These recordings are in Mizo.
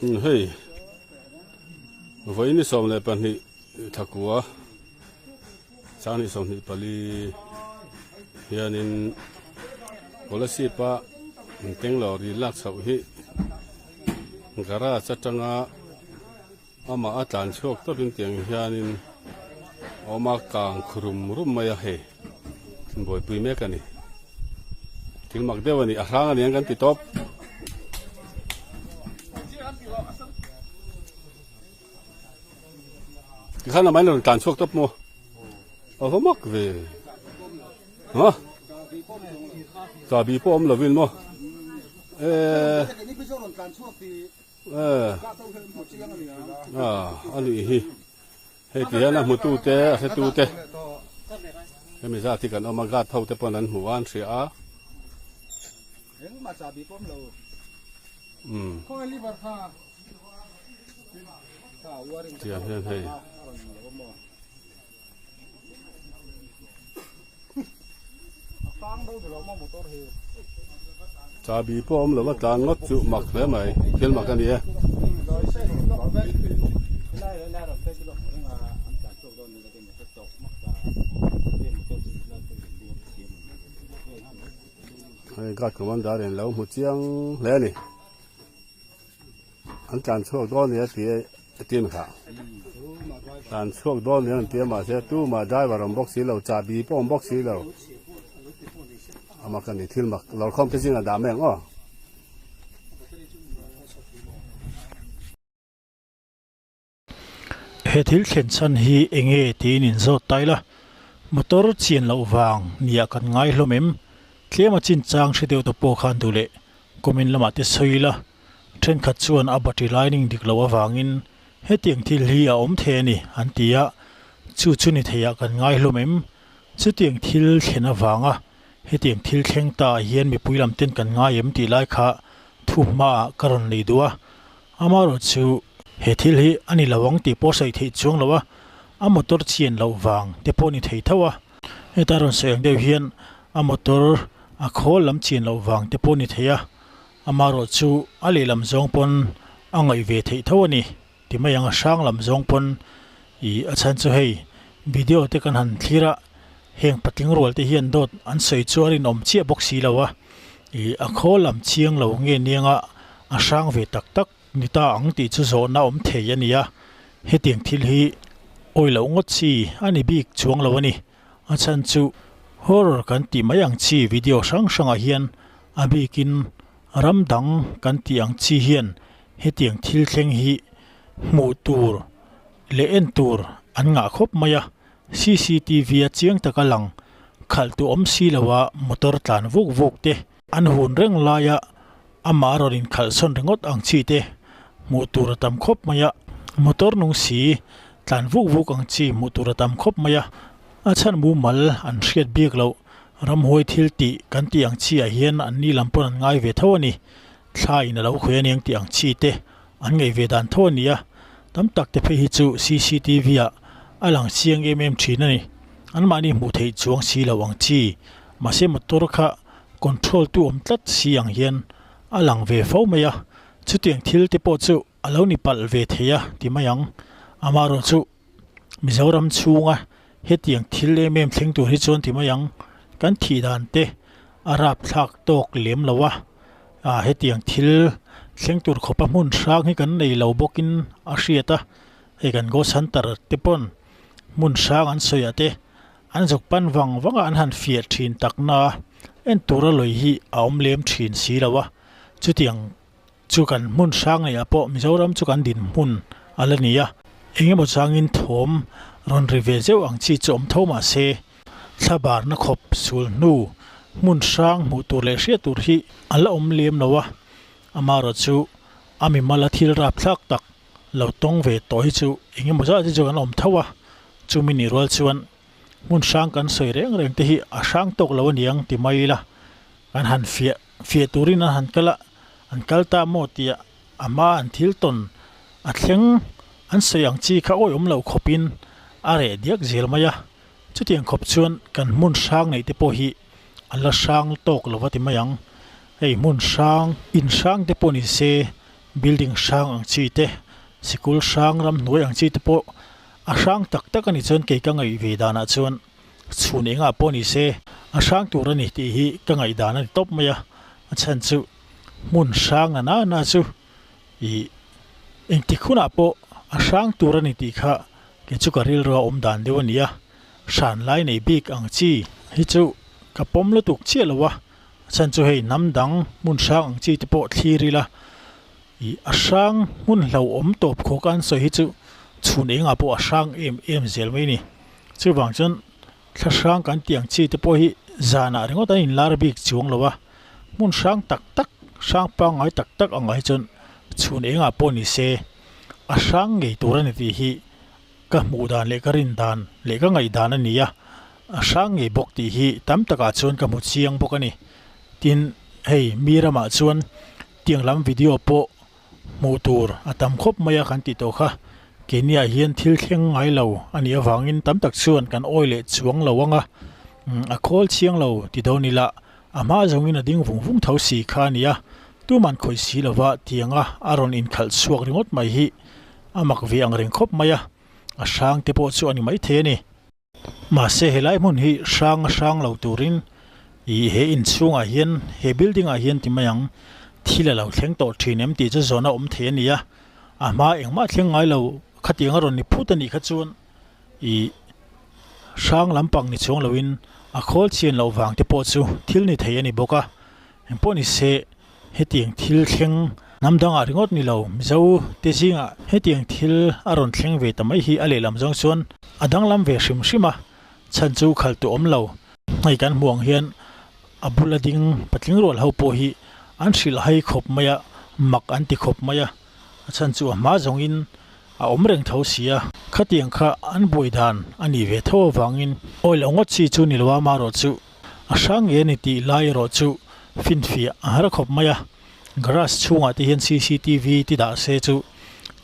Hei vawiin ni 12 thakua sang ni 24 hianin Kolasib a intenglo ri lak chhoh hi garage atanga amah a tlan chhuak tawpin tiang hianin a awm a kang rum rum mai a hei buaipui mek a ni thil mak deuh a ni a hrang a ni ang kan ti tawp. Tikhan amah in a rawn tlan chhuak tawp maw a va mak ve ha chahbi pawh awm lovin maw eh eh a nih hi hei ti hian a hmutu te a hretu te hemi zat hi kan awm a guard ho te pawn an hmu a an hria a. Umm tiang hian hei Chahbi pawh a awm lo a tlan ngawt chu mak hle mai thil mak a ni e. Hei guard commander in lo hmu chiang hle a ni. An tlan chhuak dawn nia ti a ti a mi kha. Tlan chhuak dawn nia an ti a mahse tumah driver awm bawk si lo chahbi pawh awm bawk si lo. Ama ka ni thil mak lawrkhawm te zingah dah mai ang aw. He thil thlen chhan hi eng nge tiin in zawt ta ila, motor chian loh vang nia kan ngai hlawm em? Tlem a chin chang hre deuh te pawh khan duh leh comment lamah te sawi ila, thenkhat chuan a battery lining dik loh avangin hetiang thil hi a awm thei a ni an ti a, chu chu ni theiah kan ngai hlawm em? Chutiang thil thlen avanga hetiang thil thleng ta ah hian mipui lam ten kan ngai em tih lai kha thu hmaah ka rawn nei duh a, Amaherawhchu, he thil hi a ni lo ang tih pawh sawi theih chuang lo a, a motor chian loh vang te pawh ni thei tho a. Heta rawn sawi ang deuh hian a motor a khawl lam chian loh vang te pawh ni thei a, amaherawhchu a lehlam zawng pawn a ngaih ve theih tho a ni ti mai ang a hrang lam zawng pawn ih a chhan chu hei video te kan han thlir a, heng patling rual te hian dawt an sawi chu a rinawm chiah bawk si lo a. Ih a khawl lam chiang lo nge nianga a hrang ve tak tak ni ta ang tih chu zawhna awm thei a ni a, hetiang thil hi awi loh ngawt chi a ni bik chuang lo a ni. A chhan chu horror kan tih mai ang chi video hrang hrangah hian a bikin ram dang kan tih ang chi hian hetiang thil thleng hi hmuh tur leh en tur an ngah khawp mai a. Cctv a chiang taka lang khalh tu awm si lo a motor tlan vuk vuk te an hun reng laia amah rawn inkhalh sawn ringawt ang chi te hmuh tur a tam khawp mai a, motor nung si tlan vuk vuk ang chi hmuh tur a tam khawp mai a, a chhan mumal an hriat bik loh ramhuai thil tih kan tih ang chi ah hian an ni lam pawn an ngai ve tho a ni, thla in a lo khawi a niang tih ang chi te an ngaih ve dan tho a ni a, tam tak te phei hi chu cctv ah a lang chiang em em thin a ni. Anmahni hmuh theih chuang si lo ang chi, mahse motor kha control tu awm tlat si ang hian a lang ve fo mai a, chutiang thil te pawh chu a lo ni palh ve thei a ti mai ang. Amaherawhchu Mizoram chhunga hetiang thil em em thleng tur hi chuan ti mai ang, kan thih dan te a rapthlak tawk lem lo a, ah hetiang thil thleng tur khawpa hmun hrang hi kan nei lo bawkin a hriat a, hei kan ghost hunter te pawn hmun hrang an sawi ah te an zuk pan vang vang a an han fiah thin tak na a, en tura lawi hi a awm lem thin si lo a, chutiang chu kan hmun hrang neih ah pawh Mizoram chu kan dinhmun a la ni a, engemaw changin thawm rawn ri ve zeuh ang chi chu awm tho mah se thla barna khawp sul hnu hmun hrang hmuh tur leh hriat tur hi a la awm lem lo a, amaherawh chu a mimala thil rapthlak tak lo tawng ve tawh hi chu engemaw zat hi chu kan awm tho a, chumi nih rual chuan hmun hrang kan sawi reng reng te hi a hrang tawk lo aniang ti mai ila kan han fiah fiah turin an han kal a, an kal ta maw tia a hma an thil tawn a thleng an sawi ang chi kha awih awm loh khawpin a reh diak zel mai a, chutiang khawp chuan kan hmun hrang neih te pawh hi a la hrang tawk lo va ti mai ang, hei hmun hrang in hrang te pawh ni se. building hrang ang chi te sikul hrang ramhnuai ang chi te pawh a hrang tak tak a nih chuan kei ka ngaih ve danah chuan chhun engah pawh ni se a hrang tur a ni tih hi ka ngaih dan a ni tawp mai a a chhan chu hmun hrang na na chu ih engtik hunah pawh a hrang tur a ni tih kha kei chu ka rilru a awm dan deuh a ni a hran lai nei bik ang chi hi chu ka pawm lutuk chiah lo a a chhan chu hei hnam dang hmun hrang ang chi te pawh thlir ila ih a hrang hmun hlauhawm tawp khawk a an sawi hi chu chhun engah pawh a hrang em em zel mai a ni chuvang chuan thla hrang kan tih ang chi te pawh hi zanah ringawt an inlar bik chuang lo a hmun hrang tak tak hrang pangngai tak tak angah hi chuan chhun engah pawh ni se a hrang ngei tur a ni tih hi Ka hmuh dan leh ka rin dan leh ka ngaih dan a ni a, a hrang ngei bawk tih hi tam takah chuan ka hmu chiang bawk a ni. Tin, hei mi ramah chuan tiang lam video pawh hmuh tur a tam khawp mai a kan tih tawh kha. Keiniah hian thil thleng ngai lo a nih avangin tam tak chuan kan awi leh chuang lo ang a, a khawl chiang lo ti dawn ila a hma zawngin a ding vung vung tho si kha a ni a, tuman khawih si lova tianga a rawn inkhalh chhuak ringawt mai hi A mak ve ang reng khawp mai a, a hrang te pawh chu a ni maithei a ni. Mahse helai hmun hi hrang a hrang lo turin ih he inchhungah hian he building ah hian ti mai ang thil a lo thleng tawh thin em tih chu zawn a awm thei a ni a, a hma engmah thleng ngai lo khatiang a rawn ni phut a nih kha chuan ih hrang lampang ni chuang loin a khawl chian loh vang te pawh chu thil ni thei a ni bawk a, engpawh ni se. Hetiang thil thleng hnam dangah ringawt ni lo, Mizo te zingah hetiang thil a rawn thleng ve ta mai hi a lehlam zawng chuan a danglam ve hrim hrim a, chhan chu khalh tu awm lo. Hei kan hmuh ang hian a bula ding patling rual ho pawh hi an hrilh hai khawp mai a, mak an ti khawp mai a, a chhan chu a hma zawngin a awm reng tho si a, khatiang kha an buai dan a nih ve tho avangin awi loh ngawt chi chu ni lo a, amaherawhchu A hrang nge ni tih lai erawh chu finfiah a har khawp mai a, garage chhungah te hian cctv ti dah se chu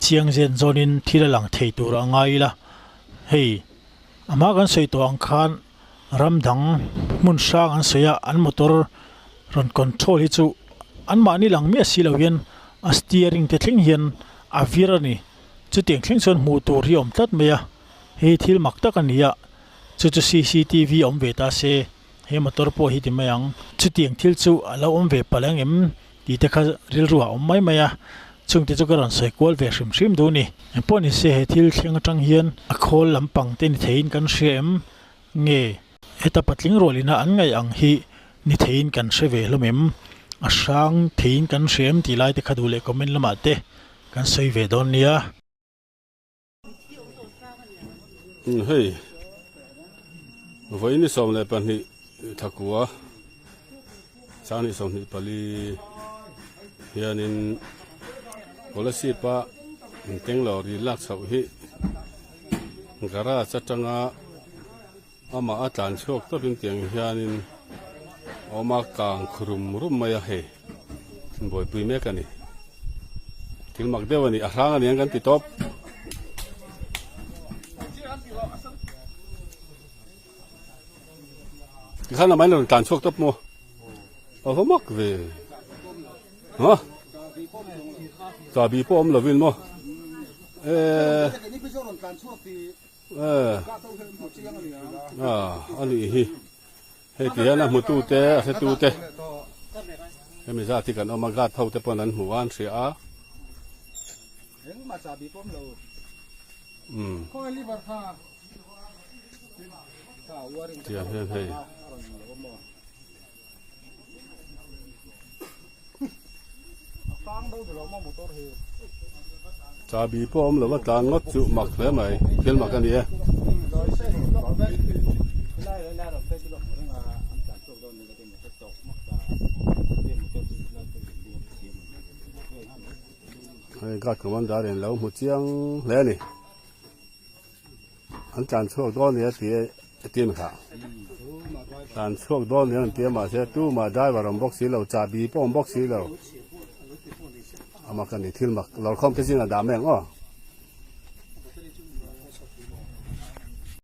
chiang zen zawnin thil a lang thei tur a ngai ila, hei a hma kan sawi tawh ang khan ram dang hmun hrang an sawi a, an motor rawn control hi chu anmahni lang miah si lo hian a steering te thleng hian a vir a ni, chutiang thleng chuan hmuh tur hi a awm tlat mai a, hei thil mak tak a ni a. Chu chu cctv awm ve ta se, he motor pawh hi ti mai ang. Chutiang thil chu a lo awm ve palh ang em tih te kha rilru ah awm mai mai a, chungte chu ka rawn sawi kual ve hrim hrim duh ni. Engpawh ni se he thil thleng atang hian a khawl lampang te ni theiin kan hria em nge? Heta patling rualina an ngaih ang hi ni theiin kan hre ve hlawm em? A hrang theiin kan hria em tih lai te kha duh leh comment lamah te kan sawi ve dawn nia. Hei vawiin 12 thakua sang 24 hianin scholarship a intenglo ri lak chhoh hi garage atanga amah a tlan chhuak tawpin tiang hianin a awm a kang rum rum mai a hei buaipui mek a ni thil mak deuh a ni a hrang a ni ang kan ti tawp. Tikhan amah in a rawn tlan chhuak tawp maw a va mak ve ha chahbi pawh awm lovin maw eh a nih hi hei ti hian a hmutu te a hretu te hemi zat hi kan awm a guard ho te pawn an hmu a an hria a umm tiang hian hei. Chahbi pawh a awm lo va tlan ngawt chu mak hle mai thil mak a ni e. Hei guard commander in lo hmu chiang hle a ni. An tlan chhuak dawn nia ti a ti a mi kha. Tlan chhuak dawn nia an ti a mahse tumah driver awm bawk si lo chahbi pawh awm bawk si lo. Ama ka ni thil mak lawrkhawm te zingah dah mai ang aw.